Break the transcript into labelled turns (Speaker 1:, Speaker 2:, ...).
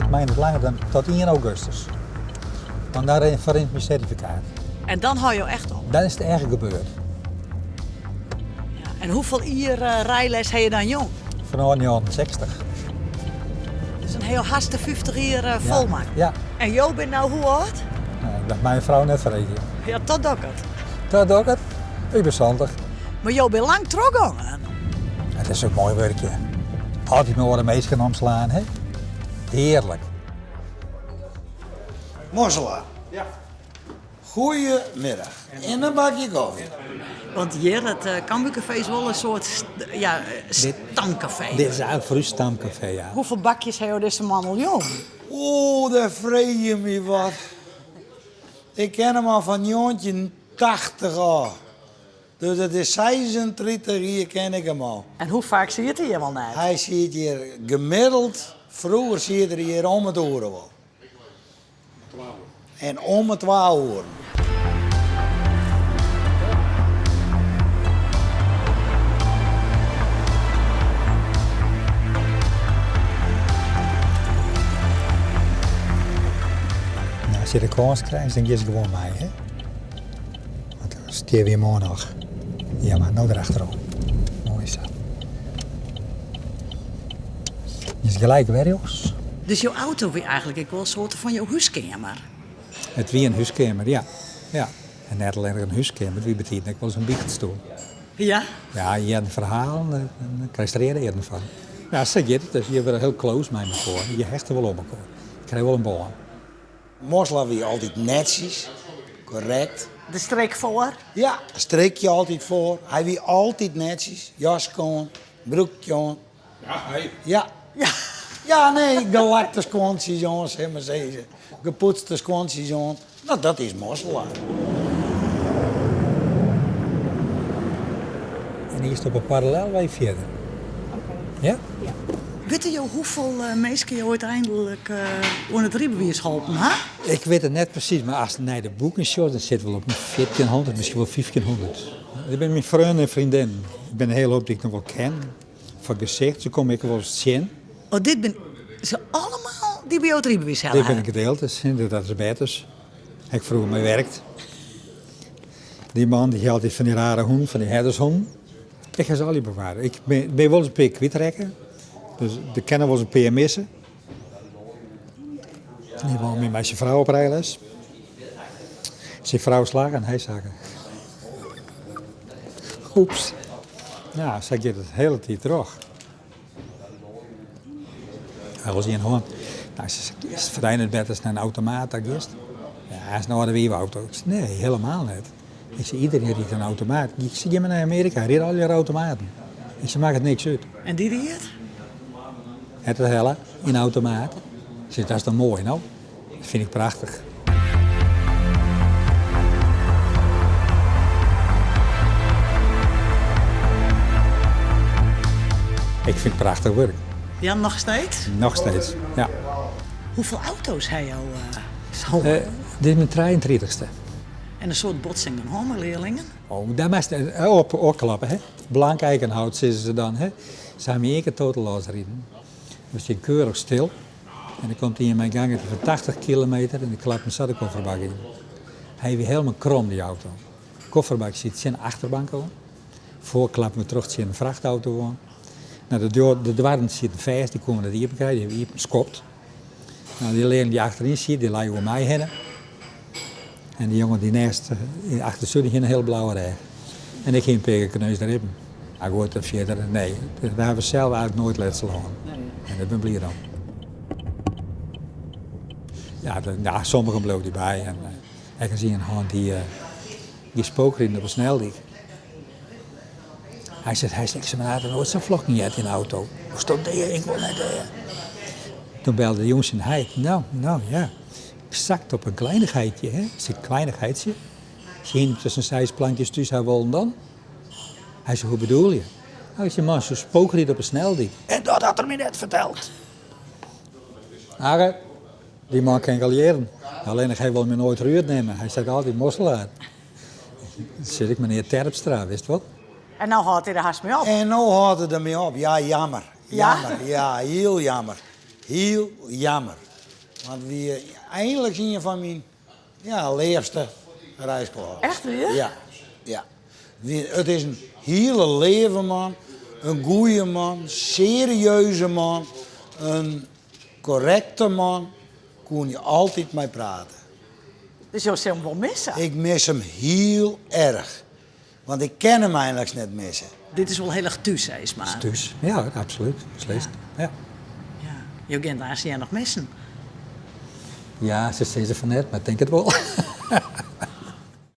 Speaker 1: Ik mei net langer dan tot ien augustus. Want dan ferrint myn sertifikaat.
Speaker 2: En dan hâlde jo echt op?
Speaker 1: Dan is it echt gebeurd.
Speaker 2: Ja, en hoefolle jier rijles ha je dan jûn?
Speaker 1: Fanôf 69.
Speaker 2: Dus dan ha jo hast de 50 jier fol makke?
Speaker 1: Ja.
Speaker 2: En jo binne no hoe âld?
Speaker 1: Dat mei myn frou net freegje.
Speaker 2: Ja, dat doch it.
Speaker 1: Dat doch it. Ik bin 70.
Speaker 2: Mar jo binne lang trochgongen.
Speaker 1: It is ek moai wurkje. Altyd mei oare minsken omslaan, hè? Hearlik.
Speaker 3: Mossela. Ja. Goeiemiddag. En in bakje kofje.
Speaker 2: Want hjir, it eh, Cambuurcafé is wol in soart ja, stamkafee.
Speaker 1: Dit is eigenlijk voor ús stamkafee, ja.
Speaker 2: Hoefolle bakjes ha jo dizze man al jûn?
Speaker 3: Oeh, dêr freegje je my wat. Ik ken him al fan 1980 ôf. Dus dat is 36 jier ken ik him al.
Speaker 2: En hoe faak siet hy hjir wol net?
Speaker 3: Hy siet hjir gemiddeld, froeger siet er hjir om it oere wol. En om 'e twa oeren.
Speaker 1: Nou, as je de kâns krijst, dan giest gewoan mei, hè? Want dan stean we hjir moarn noch. Ja, mar no derachteroan. Moai sa. Is gelyk wer rjochts.
Speaker 2: Dus jo auto wie eigentlik ek wol in soarte fan jo húskeamer?
Speaker 1: It wie in húskeamer, ja. Ja. En net allinnich in húskeamer, it wie bytiden ek wolris in bychtstoel.
Speaker 2: Ja?
Speaker 1: Ja, je hearden ferhalen, dêr krijst reade earen fan. Ja, sa giet it. Dus je wurde hiel close mei mekoar. Je hechte wol oan mekoar. Je krije wol in bân.
Speaker 3: Mossela wie altyd netsjes, korrekt.
Speaker 2: De strik foar?
Speaker 3: Ja, strikje altyd foar. Hy wie altyd netsjes, jaske oan, broekje oan.
Speaker 4: Ja, hy.
Speaker 3: Ja.
Speaker 2: Ja.
Speaker 3: Ja, nee, gelakte skuontsjes oan, sil mar sizze. Gepoetste skuontsjes oan. No, dat is Mossela.
Speaker 1: En earst op 'e parallelwei fierder. Ja?
Speaker 2: Witte jo hoefolle minsken jo úteinlik oan it rydbewiis holpen ha?
Speaker 1: Ik wit it net presys, mar ast nei de boeken sjochst, dan sit wol op in fjirtjinhûndert, miskien wol fyftjinhûndert. Dit binne myn freonen en freondinnen. It binne in hiele hoop dy't ik noch wol ken. Fan gesicht, se komme ek wolris tsjin.
Speaker 2: Oh, dit binne se allemaal dy't by jo it rydbewiis helle
Speaker 1: Dit binne gedeeltes, dat is betters. Ha ik froeger mei werkt. Dy man dy hie altyd fan dy rare hûn, fan dy herdershûn. Ik ha se allegear bewarre. Ik bin, bin wolris in pear kwytrekke. Dus der kinne wolris in pear misse. Dy man mei syn frou op rijles. Syn frou slagge en hy sakke. Oeps. Ja, sa giet it de hiele tiid troch. Hy was ien hân. Nou, se sei, is it foar dy net better ast nei in automaat ta giest? Ja, is in âlde wive-auto. Ik sei, nee, helemaal net. Ik sei, iedereen rydt in automaat. Ik sei, gean mar nei Amearika, ride allegear automaten. Ik sei, makket niks út.
Speaker 2: En dy ried?
Speaker 1: Het it helle, yn automaat. Ik sei, dat is toch moai, no? Dat fyn ik prachtich. Ik fyn it prachtich wurk.
Speaker 2: Ja, noch steeds?
Speaker 1: Noch steeds, ja.
Speaker 2: Hoefolle auto's ha jo hân?
Speaker 1: Dit is myn trijeëntritichste.
Speaker 2: En in soad botsingen hân mei learlingen?
Speaker 1: Oh, dêr moatst op opklappe, hè. Blank eikenhout sizze se dan, hè. Se ha my ien kear total loss riden. We stean keurich stil en der komt ien mei in gangetje fan 80 kilometer en dy klapt my sa de kofferbak yn. Hy wie helemaal krom, dy auto. De kofferbak siet tsjin de achterbank oan. Foar klapt my troch tsjin in frachtauto oan. Nou, de, doar, de doarren sieten fêst, dy koene we net iepen krije, dy hawwe we iepen skopt. Nou, dy learling dy't achteryn siet, dy lei oer my hinne. En dy jonge dy't neist achter siet, dy hie in hiel blauwe rêch. En ik hie in pear kear kneusde ribben. Mar goed, fierder, nee. Dêr hawwe we sels eigentlik noait letsel hân. En dêr bin ik bliid om. Ja, ja, sommigen bliuwe dy by. En ek ris ien hân dy't gie spookriden op de sneldyk. Hy seit, hy seit, ik sei, mar noait sa'n flokken heard yn de auto. Moast dea, ik wol net dea. Toen belde de jonge syn heit. Nou, nou ja, exact op in kleinigheidje, hè. Ik sei, kleinigheidje? Se hiene tusken seis plankjes thús ha wollen dan? Hy sei, hoe bedoel je? Nou, ik sei, man, se spookride op de sneldyk. En dat hat er my net ferteld. Arre, dy man kin galearen. Allinnich hy wol my noait ruerd nimme. Hy seit altyd mosselaar. Dan sis ik, menear Terpstra, witst wat?
Speaker 2: En no hâldt hy der hast mei op.
Speaker 3: En no hâldt er der mei op. Ja, jammer. Jammer, ja, hiel jammer. Hiel jammer. Want wie einlik ien fan myn ja, leafste reiskollega's.
Speaker 2: Echt wier?
Speaker 3: Ja, ja. It is in hiele leave man, in goeie man, serieuze man, in korrekte man. Koene je altyd mei prate.
Speaker 2: Dus jo sille him wol misse?
Speaker 3: Ik mis him hiel erch. Want ik kin him einliks net misse.
Speaker 2: Dit is wol hiel erch thús, sis mar.
Speaker 1: Thús, ja, absolút. Beslist, ja.
Speaker 2: Ja. Jo gean it aanst noch missen.
Speaker 1: Ja, se sizze fan net, mar ik tink it wol.